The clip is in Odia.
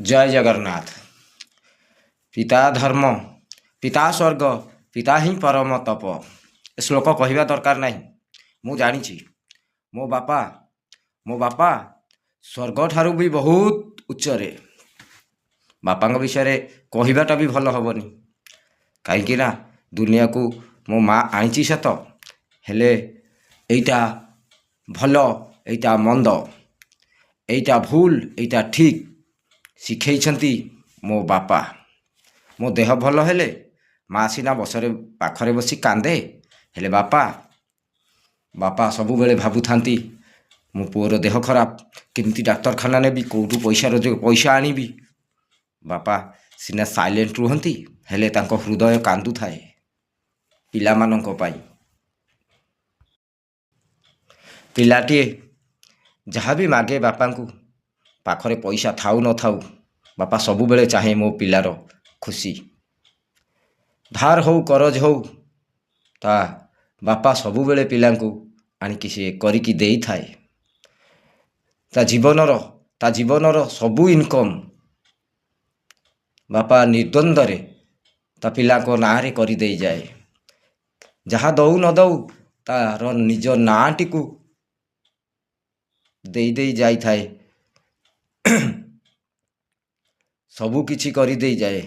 ଜୟ ଜଗନ୍ନାଥ। ପିତା ଧର୍ମ, ପିତା ସ୍ୱର୍ଗ, ପିତା ହିଁ ପରମ ତପ। ଏ ଶ୍ଲୋକ କହିବା ଦରକାର ନାହିଁ। ମୁଁ ଜାଣିଛି ମୋ ବାପା, ମୋ ବାପା ସ୍ୱର୍ଗ ଠାରୁ ବି ବହୁତ ଉଚ୍ଚରେ। ବାପାଙ୍କ ବିଷୟରେ କହିବାଟା ବି ଭଲ ହେବନି, କାହିଁକି ନା ଦୁନିଆକୁ ମୋ ମା ଆଣିଛି ସତ, ହେଲେ ଏଇଟା ଭଲ, ଏଇଟା ମନ୍ଦ, ଏଇଟା ଭୁଲ, ଏଇଟା ଠିକ୍ ଶିଖେଇଛନ୍ତି ମୋ ବାପା। ମୋ ଦେହ ଭଲ ହେଲେ ମା ସିନା ବସରେ ପାଖରେ ବସି କାନ୍ଦେ, ହେଲେ ବାପା, ବାପା ସବୁବେଳେ ଭାବୁଥାନ୍ତି ମୋ ପୁଅର ଦେହ ଖରାପ, କେମିତି ଡାକ୍ତରଖାନା ନେବି, କେଉଁଠୁ ପଇସା ରୋଜଗାର ପଇସା ଆଣିବି। ବାପା ସିନା ସାଇଲେଣ୍ଟ ରୁହନ୍ତି, ହେଲେ ତାଙ୍କ ହୃଦୟ କାନ୍ଦୁଥାଏ ପିଲାମାନଙ୍କ ପାଇଁ। ପିଲାଟିଏ ଯାହା ବି ମାଗେ ବାପାଙ୍କୁ, ପାଖରେ ପଇସା ଥାଉ ନଥାଉ, ବାପା ସବୁବେଳେ ଚାହେଁ ମୋ ପିଲାର ଖୁସି। ଧାର ହଉ କରଜ ହଉ, ତା ବାପା ସବୁବେଳେ ପିଲାଙ୍କୁ ଆଣିକି ସିଏ କରିକି ଦେଇଥାଏ। ତା ଜୀବନର ସବୁ ଇନକମ୍ ବାପା ନିର୍ଦ୍ୱନ୍ଦ୍ୱରେ ତା ପିଲାଙ୍କ ନାଁରେ କରିଦେଇଯାଏ। ଯାହା ଦଉ ନ ଦଉ, ତାର ନିଜ ନାଁଟିକୁ ଦେଇ ଦେଇ ଯାଇଥାଏ, ସବୁ କିଛି କରିଦେଇଯାଏ।